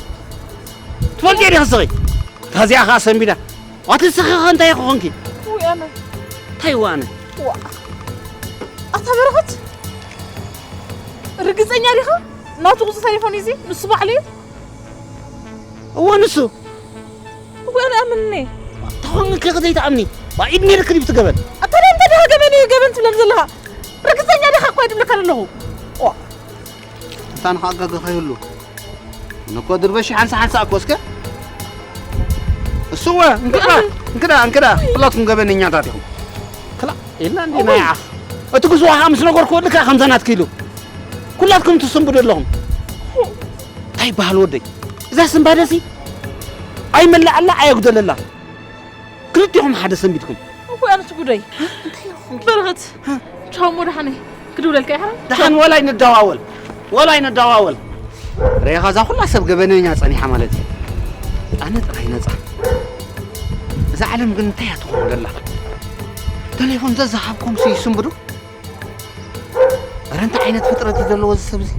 ትፈልጥዮ ዲኺ ስኺ? እታ እዚኣ ኸዓ ሰንቢዳ ዋቲ ስኺ ኸ እንታይ ኢኺ ኾንኪ? ውይ ኣነ እንታይ ዋነ? ዋ ኣታ በረኸት ርግፀኛ ዲኻ? ናቱ ቁፅሪ ተሌፎን እዩ እዚ ንሱ ባዕሉ እዩ እወ ንሱ እወ ኣነ ኣምንኒ ተኾንኪ ከ ዘይትኣምኒ ዋ ኢድ ነይርክ ድዩ ትገበን ኣታ እንታይ ዲኻ ገበን እዩ ገበን ትብለኒ ዘለኻ ርግፀኛ ዲኻ እኳ ድብለካ ዘለኹ እታ ንኸኣጋገ ከይህሉ ንኮ ድርበሽ ሓንሳ ሓንሳ እኮ እስከ እሱወ እንክዳ እንክዳ እንክዳ ኩላትኩም ገበነኛታት ኢኹም ክላ ኢልና እንዲ ናይ ዓኽ እቲ ግዝዋ ከዓ ምስ ነገርኩ ወዲ ከዓ ከምዛ ናትኪ ኢሉ ኩላትኩም ትስንብዱ ኣለኹም እንታይ ይበሃል ወደይ እዛ ስንባደሲ ኣይመላኣላ ኣየጉደለላ ክልቲኹም ሓደ ሰንቢድኩም እኮ ኣነስ ጉደይ በረኸት ቻው ሞ ደሓነ ክድውለልካ ይሓራ ደሓን ወላይ ንደዋወል ወላይ ንደዋወል ሬኻ እዛ ኩላ ሰብ ገበነኛ ጸኒሓ ማለት እዩ ኣነ ጥራይ ነጻ እዛ ዓለም ግን እንታይ እያ ትኾን ዘላ ተሌፎን ዘዝሃብኩም ሲ ይስንብዱ ኧረ እንታይ ዓይነት ፍጥረት እዩ ዘለዎ እዚ ሰብ እዚ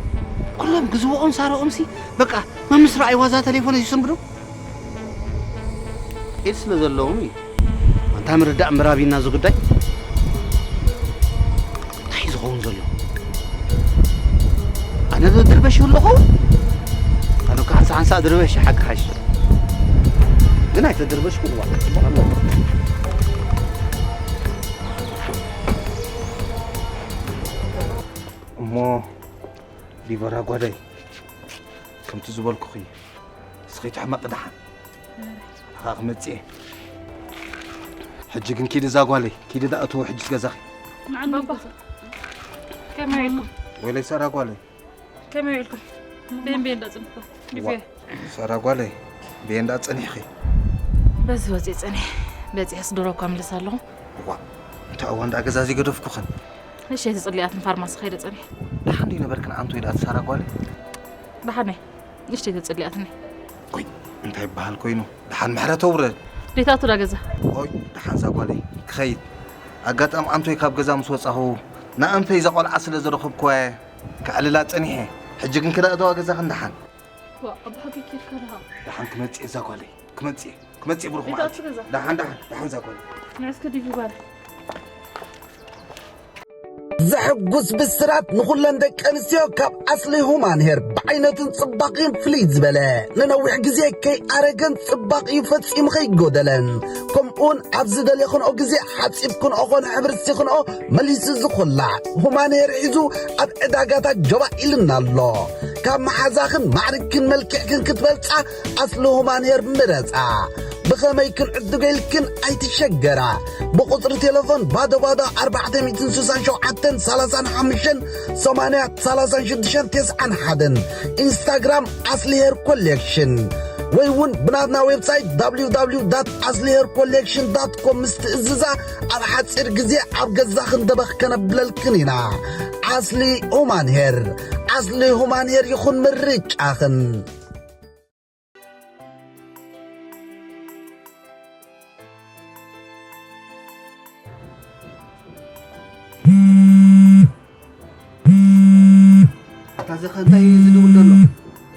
ኩሎም ግዝቦኦም ሳሮኦም ሲ በቃ መምስ ረኣይዋ እዛ ተሌፎን ይስንብዱ ኢድ ስለ ዘለዎም እዩ ኣንታ ምርዳእ ምራብ ኢና እዚ ጉዳይ እንታይ ዝኸውን ዘሎ ኣነ ዝድርበሽ ይብሉ ኸውን ኣነ ከዓ ሓንሳ ሓንሳ ድርበሽ ሓቂ ሓሽ ግን ኣይተድርበሽኩ እዋ እሞ ዲቦራ ጓደይ ከምቲ ዝበልኩኺ እስኺ ትሕመቂ ደሓን ኣኻ ክመፅእ እየ ሕጂ ግን ኪዲ እዛ ጓለይ ኪዲ ዳእትዎ ሕጂ ገዛኺ ከመይ ኢልኩም ወይለይ ሰራ ጓለይ ከመይ ኢልኩም ቤን ቤን ዳፅንኩም ግዜ ሰራ ጓለይ ቤን ዳፀኒሕኺ በዚ ወፂ ፀኒሕ በፂሐስ ድሮ እኳ ምልስ ኣለኹ ዋ እንታይ እዋ እንዳ ገዛ ዘይገደፍኩኽን ንእሽተይቲ ጽልያትን ፋርማሲ ከይደ ጸኒሐ። ደሓን ድዩ ነበርክን ኣንቱ ኢላ ትሳራ ጓለይ? ደሓነይ ንእሽተይቲ ጽልያትኒ። ቆይ እንታይ ይበሃል ኮይኑ? ደሓን ምሕረት ኣውርድ። ዴታቱ ዳ ገዛ። ቆይ ደሓን እዛ ጓለይ ክኸይድ ኣጋጣሚ ኣንቶይ ካብ ገዛ ምስ ወጻኹ ንኣንፈይ እዛ ቆልዓ ስለ ዝረኸብኩዋ እየ ከዕልላ ጸኒሐ። ሕጂ ግን ክዳ እተዋ ገዛኽን ደሓን። ዋ ኣቦ ሓቂ ኬድካ ድኻ? ደሓን ክመጽእ እዛ ጓለይ ክመጽእ ክመጽእ ብሩኽ መዓልቲ። ደሓን ደሓን ደሓን እዛ ጓለይ። ንዕስኪ ዲቪ ጓል። ዘሐጉስ ብስራት ንኹለን ደቂ ኣንስትዮ ካብ ኣስሊ ሁማን ሄር ብዓይነቱን ጽባቕን ፍልይ ዝበለ ንነዊሕ ግዜ ከይኣረገን ጽባቕኡ ፈጺሙ ከይጎደለን ከምኡውን ኣብ ዝደለኽንኦ ግዜ ሓጺብክንኦ ኾነ ሕብርሲኽንኦ መሊሱ ዝኹላዕ ሁማን ሄር ሒዙ ኣብ ዕዳጋታት ጆባ ኢልና ኣሎ። ካብ መሓዛኽን ማዕርግክን መልክዕክን ክትበልጻ ኣስሊ ሁማን ሄር ምረጻ። ብኸመይ ክንዕድጎ ኢልክን ኣይትሸገራ። ብቁጽሪ ቴሌፎን ባዶ ባዶ ኣርባዕተ ሚእትን ስሳን ሸውዓተን ሰላሳን ሓሙሽተን ሰማንያ ሰላሳን ሽዱሽተን ተስዓን ሓደን ኢንስታግራም ኣስሊ ሄር ኮሌክሽን። ወይ እውን ብናትና ዌብሳይት www.aslihaircollection.com ምስ ትእዝዛ ኣብ ሓፂር ግዜ ኣብ ገዛኽን ደበኽ ከነብለልክን ኢና። ኣስሊ ሁማን ሄር፣ ኣስሊ ሁማን ሄር ይኹን ምርጫኽን። ኣታ እዚ ኸ እንታይ እዩ ዝድውል ዘሎ?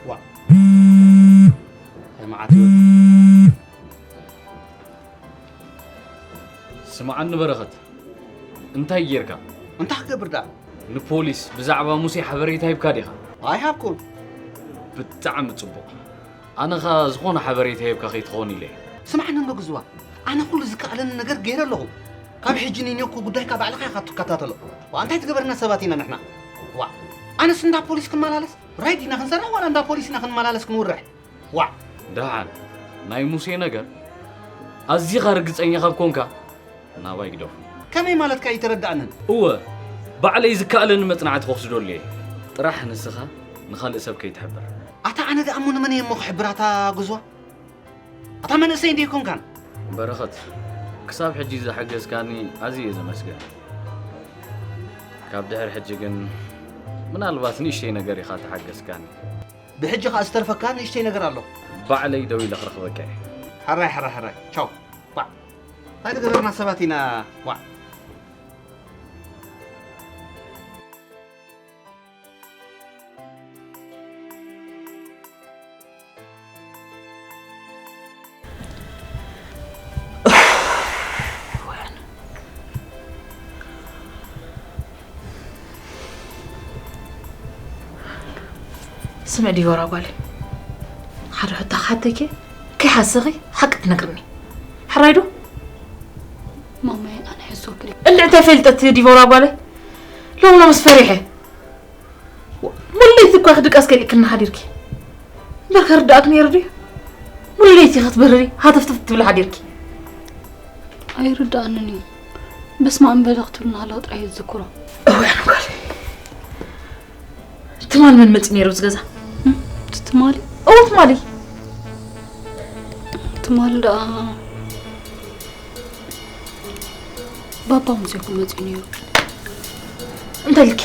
ዋ። እንታይ መዓት እዩ? ስምዓኒ በረኸት፣ እንታይ ጌርካ? እንታይ ክገብር ደኣ? ንፖሊስ ብዛዕባ ሙሴ ሓበሬታ ሂብካ ዲኻ? ኣይሃብኩን። ብጣዕሚ ጽቡቕ። ኣነ ኸኣ ዝኾነ ሓበሬታ ሂብካ ከይትኸውን ኢለ እየ። ስምዓኒ እንዶ ግዝዋ፣ ኣነ ኩሉ ዝከኣለኒ ነገር ገይረ ኣለኹ። ካብ ሕጂ ንንዮ እኮ ጉዳይካ ባዕልኻ ኢኻ ትከታተሎ። ዋ፣ እንታይ ትገበርና ሰባት ኢና ንሕና? ዋ፣ ኣነስ እንዳ ፖሊስ ክመላለስ ራይድ ኢና ክንሰርሕ ዋላ እንዳ ፖሊስ ኢና ክንመላለስ ክንውርሕ? ዋዕ! ደሓን ናይ ሙሴ ነገር ኣዚኻ ርግጸኛ ካብ ኮንካ ናባይ ግደፉ። ከመይ ማለትካ ኣይተረድኣንን? እወ፣ ባዕለይ ዝከኣለኒ መጽናዕቲ ከወስደሉ እየ። ጥራሕ ንስኻ ንኻልእ ሰብ ከይትሕብር። ኣታ ኣነ ደኣ እሞ ንመን እየ እሞ ክሕብር ኣታ ግዝዋ? ኣታ መንእሰይ እንደ ኣይኮንካን? በረኸት፣ ክሳብ ሕጂ ዝሓገዝካኒ ኣዝየ እየ ዘመስግን። ካብ ድሕሪ ሕጂ ግን ምናልባት ንእሽተይ ነገር ኢኻ ተሓገዝካኒ። ብሕጂ ኸኣ ዝተርፈካ ንእሽተይ ነገር ኣሎ። ባዕለይ ደው ኢለ ክረኽበካ እየ። ሕራይ፣ ሕራይ፣ ሕራይ። ቻው። ዋዕ። እንታይ ዝገበርና ሰባት ኢና? ዋዕ። ስምዒ ዲቦራ ጓለይ፣ ሓደ ሕቶ ክሓተኪ፣ ከይሓሰኺ ሓቂ ትነግርኒ። ሕራይ ዶ? ማማይ፣ ኣነ ሕሰክሪ። እንድዒ እንታይ ፈልጠት ዲቦራ ጓለይ? ሎም ሎምስ ፈሪሐ። ሙሉ ለይቲ እኳ ክድቃስ ከሊእክና ሓዲርኪ። እምበር ከርድኣክ ነይሩ ድዩ? ሙሉ ለይቲ ክትበርሪ ሃተፍተፍ ትብሊ ሓዲርኪ። ኣይርድኣንን እዩ። በስመ ኣብ በሊ ክትብል ናህላው ጥራይ እየ ዝዝክሮ። እዋይ ኣነ ጓለይ። ትማሊ መን መፂ ነይሩ ኣብዚ ገዛ? እም? እቲ ትማሊ? እዎ ትማሊ። ትማሊ ደኣ ባባ ሙሴ እኮ መፂኡ ነይሩ። እንታይ ኢልኪ?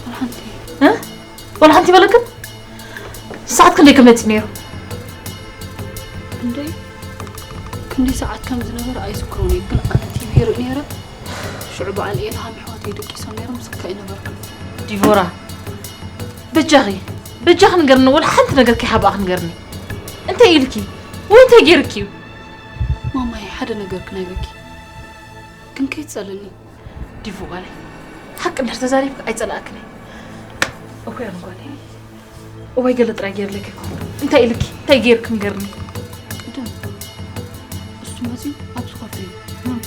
ወላ ሓንቲ። እ? ወላ ሓንቲ በለክን? ሰዓት ክንደይ ክመፅእ ነይሩ? እንደ ክንደይ ሰዓት ከም ዝነበረ ኣይዝክሮን እዩ፣ ግን ኣነ ቲቪ ይርኢ ነይረ። ሽዑ በዓል ኤልሃም ኣሕዋተይ ደቂሶም ነይሮም፣ ስካ ኣይነበርኩን። ዲቮራ፣ በጃኺ፣ በጃኺ ንገርኒ፣ ወላ ሓንቲ ነገር ከይሓብኣኽ ንገርኒ። እንታይ ኢልኪ? ወይ እንታይ ገይርኪ እዩ? ማማይ፣ ሓደ ነገር ክነግረኪ፣ ግን ከይትጸልኒ። ዲቮ ጓለይ፣ ሓቂ እንድሕር ተዛሪብኪ ኣይጸላእክን እየ። እኮ ያን ጓለይ። እዋይ ገለ ጥራይ ገይርለኪ እኮ። እንታይ ኢልኪ? እንታይ ገይርኪ ንገርኒ? ቅድም እሱ መፂኡ ኣብዚ ኮፍ ኢሉ። እም።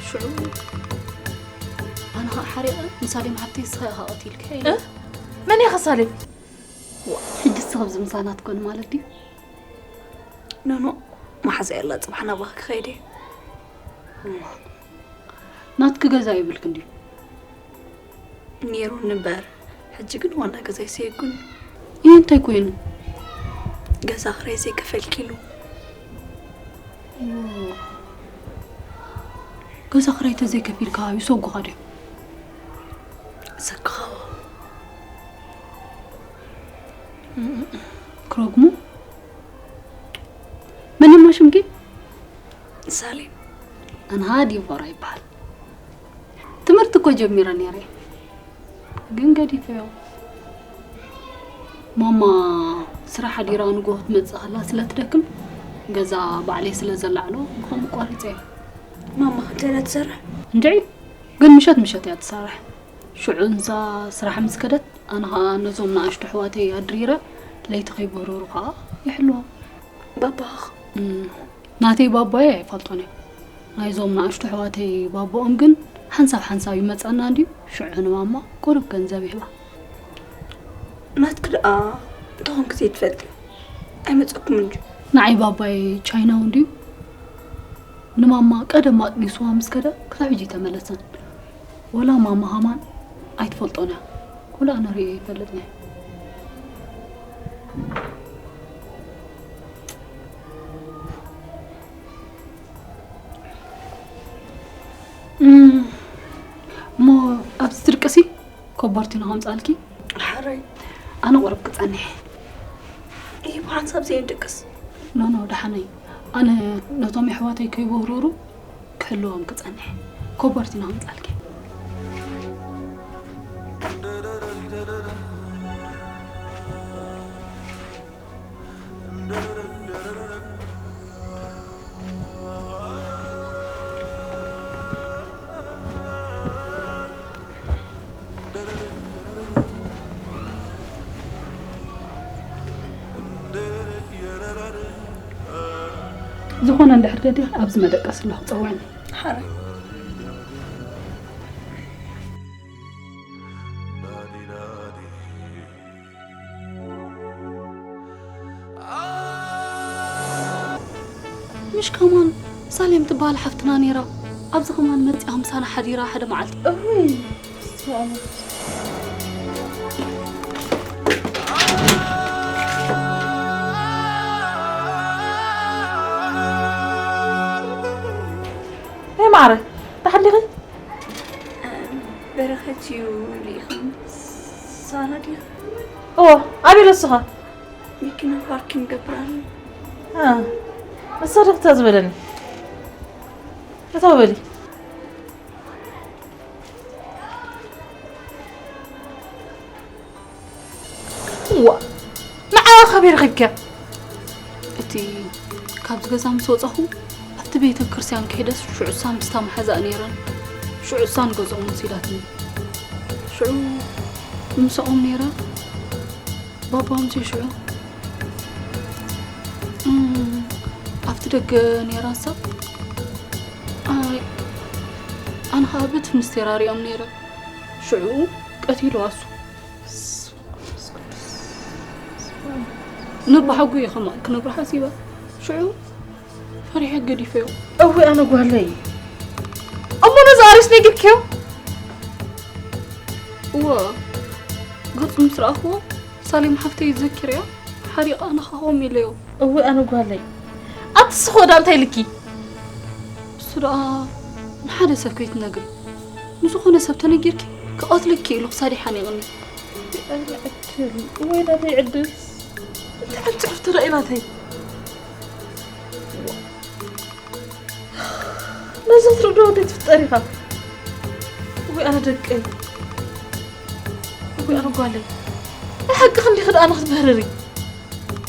ሽዑ ኣነ ኸዓ ሓሪቐ ንሳሌም ሓብተይ ንስኻ ኢኻ ቀቲልካዮ ኢለ። እ? መን እያ ኸ ሳሌም? ዋ፣ ሕጂ ንስኺ ኣብዚ ምሳና ትኮኒ ማለት ድዩ? ኖኖ፣ መሓዛይ ኣላ፣ ጽባሕ ናባኺ ክኸይድ እየ። እዋ፣ ናትኪ ገዛ ይብልኪ እንድዩ። ነይሩኒ እምበር፣ ሕጂ ግን ዋና ገዛይ ሰይጉኒ። ይህ እንታይ ኮይኑ? ገዛ ክራይ ዘይከፈልኪ ኢሉ። እዋ፣ ገዛ ክራይ ተዘይከፊልካ ይሰጉኻ ድዮም? ሰክኻዎ። ክረግሙ? መን እሞ ሽምኪ? ሳሌም። ኣንሃ ዲቮራ ይበሃል። ትምህርቲ እኮ ጀሚረ ነይረ፣ ግን ገዲፈዮ። ማማ ስራሕ ሓዲራ ንጎሆ ትመጽእ ከላ ስለ ትደክም፣ ገዛ ባዕለይ ስለ ዘላዕሎ ብኸምኡ ቋሪጸዮ። ማማ ከምዚ ኢላ ትሰርሕ? እንድዒ፣ ግን ምሸት ምሸት እያ ትሰርሕ። ሽዑ ንሳ ስራሕ ምስ ከደት፣ ኣነ ኸኣ ነዞም ንኣሽቱ ኣሕዋተይ ኣድሪረ፣ ለይቲ ከይብህርሩ ኸኣ ይሕልዎም። ባባኽ? እም፣ ናተይ ባባየ ኣይፈልጦን እየ። ናይዞም ንኣሽቱ ኣሕዋተይ ባቦኦም ግን ሓንሳብ ሓንሳብ ይመጸና እንድዩ፣ ሽዑ ንማማ ቁሩብ ገንዘብ ይህባ። ናትኪ ደኣ እንተኾንኪ ዘይትፈልጢ ኣይመጸኩምን ድዩ? ንዓይ ባባይ ቻይናዊ እንድዩ፣ ንማማ ቀደም ኣጥኒስዋ ምስ ከደ ክሳብ ሕጂ ኣይተመለሰን። ወላ ማማ ሃማን ኣይትፈልጦን እያ። ወላ ኣነ ርእየ ኣይፈልጥን እየ። ኮቦርቲኖ ከምጻልኪ? ሓራይ። ኣነ ቁሩብ ክጸንሕ። እይ፣ ብሓንሳብ ዘይድቅስ። ኖ፣ ኖ፣ ደሓነይ። ኣነ ነቶም የሕዋተይ ከይበህሩሩ ክሕልዎም ክጸንሕ። ኮቦርቲኖ ከምጻልኪ? ዝኾነ እንድሕር ደልየ ኣብዚ መደቀሲ ኣለኹ፣ ጸውዕኒ። ሓራይ። ምሽ ከማን ሳሌም ትበሃል ሓፍትና ነይራ። ኣብዚ ከማን መጺኣ ምሳና ሓዲራ ሓደ መዓልቲ። እውይ፣ ሰላም። ኤ ማዕረ፣ ደሓን ዲኺ? በረኸት እዩ ልኢኹም። ሳራ ዲኻ? እዎ፣ ኣበይ ኣሎ ንስኻ? መኪና ፓርኪንግ ገብር ኣሎ። እ፣ ንሳ ዶ ክታ ዝበለኒ? እታው በሊ። እዋ፣ ንዓ ካበይ ረኺብኪያ? እቲ ካብዚ ገዛ ምስ ወጻኹ ኣብቲ ቤተ ክርስቲያን ከይደስ ሽዑ እሳ ምስታ መሓዛኣ ነይረን። ሽዑ እሳ ንገዝኦም ወሲዳትኒ። ሽዑ ምስኦም ነይረ። ባባ ምስ ሽዑ፣ እም፣ ኣብቲ ደገ ነይራ እሳ። ኣይ፣ ኣነ ኸኣ ብቲ ምስቴራ ሪኦም ነይረ። ሽዑ ቀቲልዋ እሱ። ነባሓጉ እየ ከማን ክነግሮ ሓሲበ። ሽዑ ፈሪሐ ገዲፈዮ። እዊ ኣነ ጓለይ። እሞ ነዚ ኣሪስ ነጊርክዮ? እወ፣ ገጹ ምስ ረኣኽዎ፣ ሳሌም ሓፍተይ ዘኪረያ፣ ሓሪቓ ንኻኾም ኢለዮ። እዊ ኣነ ጓለይ። ኣቲ ስኾ ዳ እንታይ ኢልኪ? እሱ ደኣ ንሓደ ሰብ ከይትነግሪ። ንዝኾነ ሰብ ተነጊርኪ፣ ክቐትለኪ ኢሉ ክሳደይ ሓኒቕኒ። ኣነ ዕድል፣ ወይ ናተይ ዕድል። እንታይ ዓይነት ጽሑፍ ተራእዩ ናተይ? ነዚ ክትርድኦ እንዴት ትፍጠር ኢኻ? ወይ ኣነ ደቀይ። ወይ ኣነ ጓለይ። ናይ ሓቂ ክንዲ ክድኣ ንክትምህርሪ።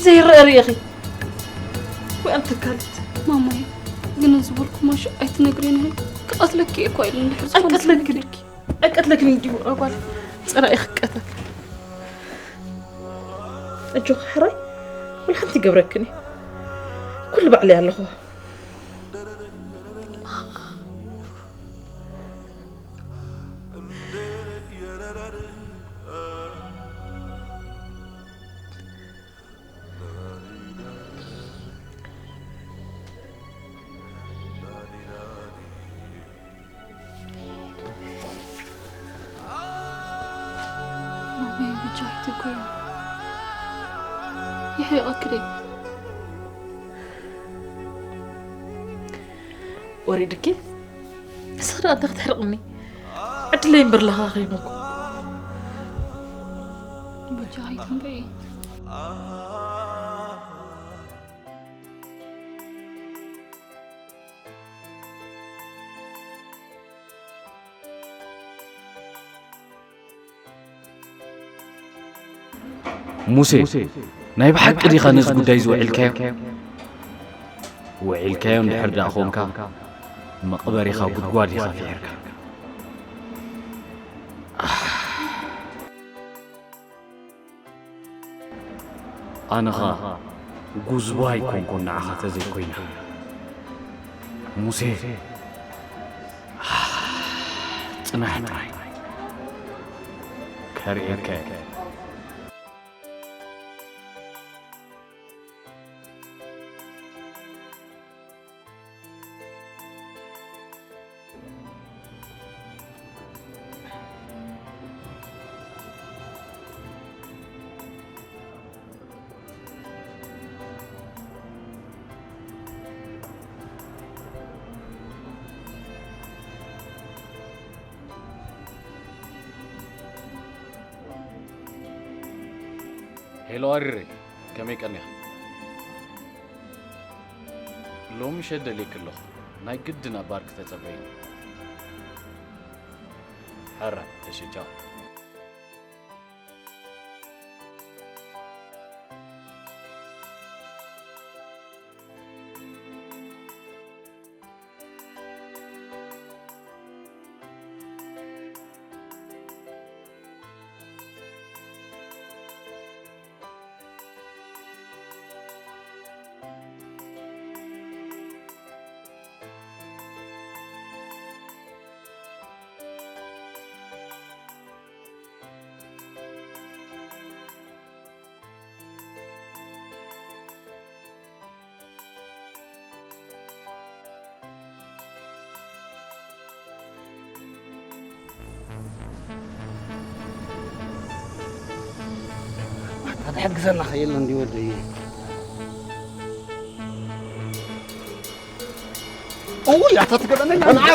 ዘይረአ ርእኺ። ወይ ኣነ ተካልት። ማማዬ፣ ግን ዝበልኩ ማሽ ኣይትነግሪን እህ። ክቐትለኪ እኮ ኢሉ እንድሕር ዝኾነ ኣይቀትለኪ። ሰብ ነጊርኪ። ኣይቀትለክን እንዲሁ ጓል ጸላኢ ክቀተል። ኣጆኺ ሕራይ፣ ወላ ሓንቲ ይገብረክን እዩ። ኩሉ ባዕለይ ኣለኹ። ኣበይ ብቻ ኣይትጎዩ። ይሕሪቐኪ ደይ። ወሪድኪ? ንስኺ ደኣ እንታይ ክትሕርቕኒ? ዕድለይ እምበር ለኻኺ እኮ። ብቻ ኣይትንበይ። ሙሴ፣ ናይ ብሓቂ ዲኻ ነዚ ጉዳይ እዚ ውዒልካዮ? ውዒልካዮ እንድሕር ደኣ ኾንካ፣ መቕበሪኻ ጉድጓድ ኢኻ ፊሒርካ። ኣነ ኸኣ ጉዝባ ኣይኮንኩን ንዓኻ ተዘይኮይነ። ሙሴ፣ ጽናሕ ጥራይ። ከርእየካ እየ። ሄሎ ኣሪረይ፣ ከመይ ቀኒኻ? ሎሚ ምሸት ደልየኪ ኣለኹ። ናይ ግድን ኣብ ባር ክተጸበይኒ። ሕራይ፣ እሺ፣ ቻው። ኣታ ትሕግዘና ኸየለ እንዲ ወደይ። እውይ፣ ኣታ ትገበነኛ። ኣንዓ።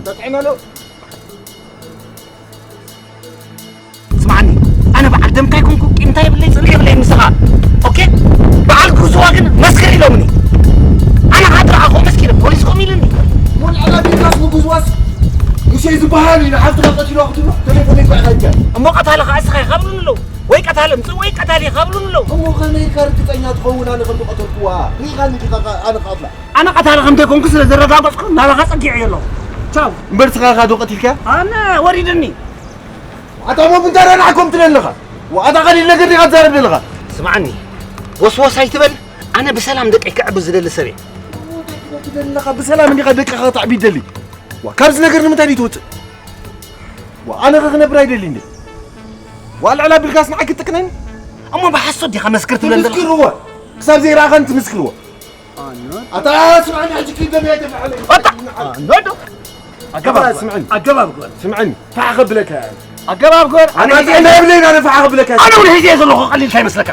ተጥዕመ ኣሎ። ስምዓኒ፣ ኣነ በዓል ደምካ ኣይኮንኩ፣ ቂምታ የብለይ፣ ጽልኢ የብለይ ንስኻ። ኦኬ? በዓል ጉዝዋ ግን መስክር ኢሎምኒ። ኣነ ከዓ ጥራሕ ኣኾ መስኪረ፣ ፖሊስ ኮም ኢልኒ። ሞን ዓላ ቢልካስ ንጉዝዋስ ሙሴ ዝበሃል እዩ፣ ንሓፍትኻ ቀቲልዋ ክትብሎ፣ ቴሌፎን ይግባዕካ ይቻል። እሞ ቀታሊ ከዓ እስኻ ኢኻ ብሉኒ ኣለዉ። ወይ ቀታሊ ምጽእ ወይ ቀታሊ ኢኻ ብሉኒ ኣለዉ። እሞ ከመይ ኢልካ ርግጸኛ ትኸውን ኣነ ከም ዝቐተልክዋ? ርኢኻኒ ዲኻ ኣነ ክቐትላ? ኣነ ቀታሊ ከም ዘይኮንኩ ስለ ዘረጋገጽኩ ናባኻ ጸጊዐ ኣለኹ። ቻው። እምበር ንስኻ ኢኻ ዶ ቀቲልካያ? ኣነ ወሪድኒ። ኣታ እሞ ብምንታይ ረኣናዕኮም ትብል ኣለኻ? ዋኣታ ቀሊል ነገር ዲኻ ትዛረብ ዘለኻ? ስምዓኒ፣ ወስወስ ኣይትበል። ኣነ ብሰላም ደቀይ ከዕቢ ዝደሊ ሰብ እየ። እንታይ ትብል ኣለኻ? ብሰላም እንዲኻ ደቅኻ ከተዕቢ ትደሊ? ዋ፣ ካብዚ ነገር ንምንታይ ድዩ ትወጽእ? ዋ፣ ኣነ ኸ ክነብር ኣይደሊ እንዴ? ዋ፣ ልዕል ኣቢልካስ ንዓይ ክትጥቅነኒ? እሞ ብሓሶት ዲኻ መስክር ትብለን ዘለኻ? ትምስክርዎ። ክሳብ ዘይረኣኻን ትምስክርዎ። ኣታ ስምዓኒ፣ ሕጂ ኪድ ደም ኣይተፍልሓለይ። ኣታ፣ ኣንዶ፣ ኣንዶ። ኣገባብ ኣታ ግበር። ስምዓኒ። ኣገባብ ግበር። ስምዓኒ፣ ፋሕ ከብለካ እየ። ኣገባብ ግበር። ኣነ ኣታ ሕጂ እንታይ ብለይ፣ ኣነ ፋሕ ከብለካ እየ። ኣነ እውን ሕጂ እየ ዘለኹ፣ ቀሊልካ ይመስለካ?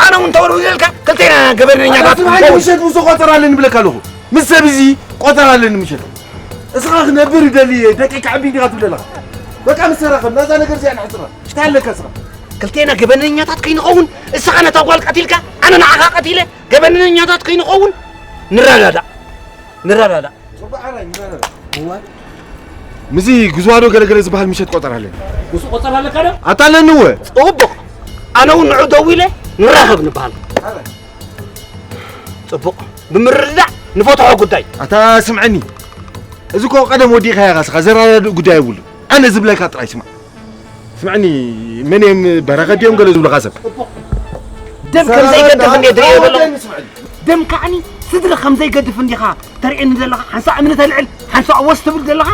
ኣነ እውን ተወርዊረልካ፣ ክልቴና ገበነኛታት ኣታ ስምዓኒ፣ ንኸውን። ምሸት ምስ ቆጸራ ኣለኒ ብለካ ኣለኹ። ምስ ሰብ እዚ ቆጸራ ኣለኒ ምሸት። እስኻ ክነብር ይደሊ፣ ደቂ ከዕቢ እንዲኻ ትብል ኣለኻ። በቃ ምስ ተራኸብና፣ እዛ ነገር እዚኣ ንሕጽራ። እንታይ ኣለካ እስኻ? ክልቴና ገበነኛታት ከይንኸውን፣ እስኻ ነታ ጓል ቀቲልካ፣ ኣነ ንዓኻ ቀቲለ፣ ገበነኛታት ከይንኸውን ንረዳዳእ፣ ንረዳዳእ። ጽቡቕ ዓራይ፣ ንረዳዳእ። እዋ። ምስዚ ጉዝዋዶ ገለገለ ዝበሃል ምሸት ቆጸራ ኣለኒ። ምስ ቆጸራ ኣለካ ዶ? ኣታ ኣለኒ እወ። ጽቡቕ። ኣነ እውን ንዑ ደዊለ ንራኸብ ንበሃል። ዓራይ። ጽቡቕ። ብምርድዳእ ንፈትሖ ጉዳይ። ኣታ ስምዐኒ። እዚ እኮ ቀደም ወዲእካዮ ኢኻ፣ እስኻ ዘረዳድእ ጉዳይ የብሉን። ኣነ ዝብለካ ጥራይ ስማዕ። ስምዐኒ፣ መን እዮም በረኸት ድዮም ገለ ዝብሉኻ ሰብ? ደም ከም ዘይገድፍ እንዴ ትርእዮ ዘለኹ? ደም ከዓኒ ስድሪ ከም ዘይገድፍ እንዲኻ ተርእየኒ ዘለኻ? ሓንሳእ እምኒ ተልዕል፣ ሓንሳእ ወስ ትብል ዘለኻ?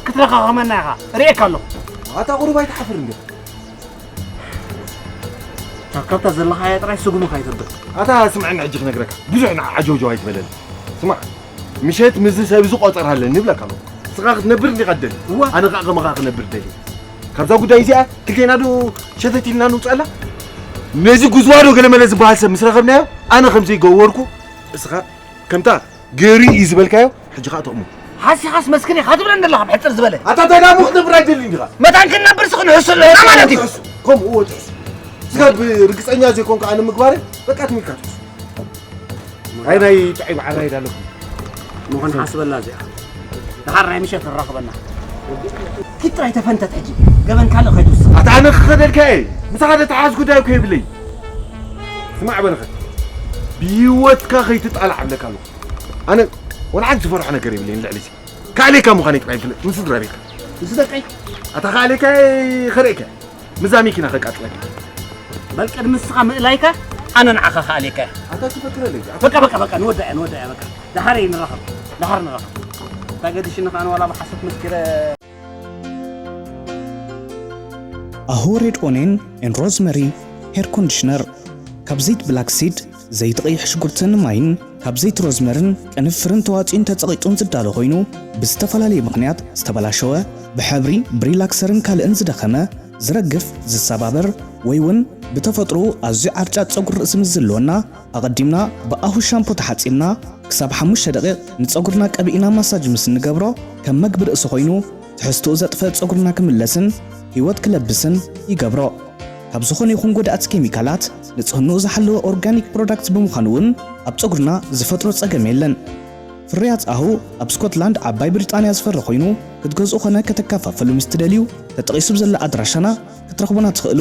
ክትረኻኸመና ኢኻ፣ ርእየካ ኣለኹ። ኣታ ቁሩብ ኣይትሓፍር እንዴ? ካብ-፣ ካብታ ዘለኻያ ጥራይ ስጉምኻ ኣይተብል። ኣታ ስምዐኒ ሕጂ ክነግረካ። ብዙሕ ንዓ ዓጀውጀው ኣይትበለኒ። ስማዕ፣ ምሸት ምስዚ ሰብ እዚ ቆጸራ ኣለኒ ይብለካ ኣለኹ። ንስኻ ክትነብር እንዲኻ ትደሊ። እዋ። ኣነ ኸኣ ከማኻ ክነብር እደሊ። ካብዛ ጉዳይ እዚኣ ክልቴና ዶ ሸተት ኢልና ንውጻላ? ነዚ ጉዝዋዶ ገለመለ ዝበሃል ሰብ ምስ ረኸብናዮ፣ ኣነ ከም ዘይገበርኩ፣ እስኻ ከምታ ገይሩ እዩ ዝበልካዮ፣ ሕጂ ኸኣ ተእምኖ። ሓሲኻስ መስክር ኢኻ ትብለኒ ዘለኻ ብሕጽር ዝበለ። ኣታ እንታይ ደኣ እሞ ክነብር ኣይደልን ዲኻ? መታን ክንነብር ስኽ ንሕሱ ኣለና ማለት እዩ። ትሕሱ። ከምኡ እዎ ትሕሱ። ስጋብ ርግጸኛ ዘይኮንካ ኣነ ምግባረይ፣ በቃ ትም ኢልካ ትሕሱ። ኣይ ናይ ጥዑይ ብዓራይ ዳለኩም። ምኾን ሓስበላ እዚኣ። ደሓር ናይ ምሸት ንራኸበና። ኪድ ጥራይ ተፈንተት ሕጂ። ገበን ካልእ ከይትውስኽ። ኣታ ኣነ ክኸደልካ እየ። ምሳኻ ደተሓዝ ጉዳይ እኮ የብለይ። ስማዕ በረኸት፣ ብህይወትካ ከይትጣላዕ እብለካ ኣለኹ። ኣነ ወላ ሓንቲ ዝፈርሖ ነገር የብለይን ልዕሊ እዚ። ካዕሌካ ምዃነይ ጥራይ ፍለጥ፣ ምስ ስድራ ቤትካ። ምስ ደቀይ? ኣታ ካዕሌካ ከርእየካ፣ ምስዛ መኪና ከቃጥለካ። በል ቅድሚ ንስኻ ምእላይካ፣ ኣነ ንዓኻ ካዕሌካ። ኣታ ትፈክረለይ። በቃ፣ በቃ፣ በቃ፣ ንወዳእያ፣ ንወዳእያ፣ በቃ። ደሓር ንራኸብ፣ ደሓር ንራኸብ። እታ ገዲሽኒ ከኣ ንዋላ ብሓሶት መስኪረ። ኣሆ ሬድ ኦኔን ኤን ሮዝመሪ ሄር ኮንዲሽነር ካብ ዘይቲ ብላክ ሲድ፣ ዘይቲ ቀይሕ ሽጉርትን ማይን ካብ ዘይቲ ሮዝመርን ቅንፍርን ተዋጺኡን ተጸቒጡን ዝዳሎ ኮይኑ፣ ብዝተፈላለየ ምኽንያት ዝተበላሸወ፣ ብሕብሪ፣ ብሪላክሰርን ካልእን ዝደኸመ፣ ዝረግፍ፣ ዝሰባበር ወይ እውን ብተፈጥሮኡ ኣዝዩ ዓርጫጭ ጸጉሪ ርእሲ ምስ ዝህልወና፣ ኣቐዲምና ብኣሁ ሻምፖ ተሓጺብና ክሳብ ሓሙሽተ ደቂቕ ንጸጉርና ቀቢእና ማሳጅ ምስ እንገብሮ፣ ከም መግቢ ርእሲ ኮይኑ ትሕዝትኡ ዘጥፍእ ጸጉርና ክምለስን ህይወት ክለብስን ይገብሮ። ካብ ዝኾነ ይኹን ጎዳእቲ ኬሚካላት ንጽህንኡ ዝሓለወ ኦርጋኒክ ፕሮዳክት ብምዃኑ እውን ኣብ ጸጉርና ዝፈጥሮ ጸገም የለን። ፍርያት ኣሁ ኣብ ስኮትላንድ ዓባይ ብሪጣንያ ዝፈሪ ኮይኑ ክትገዝኡ ኾነ ከተካፋፍሉ ምስ ትደልዩ ተጠቒሱ ብዘሎ ኣድራሻና ክትረኽቡና ትኽእሉ።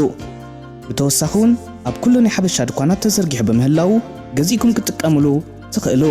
ብተወሳኺ እውን ኣብ ኩሉ ናይ ሓበሻ ድኳናት ተዘርጊሑ ብምህላዉ ገዚእኩም ክትጥቀምሉ ትኽእሉ።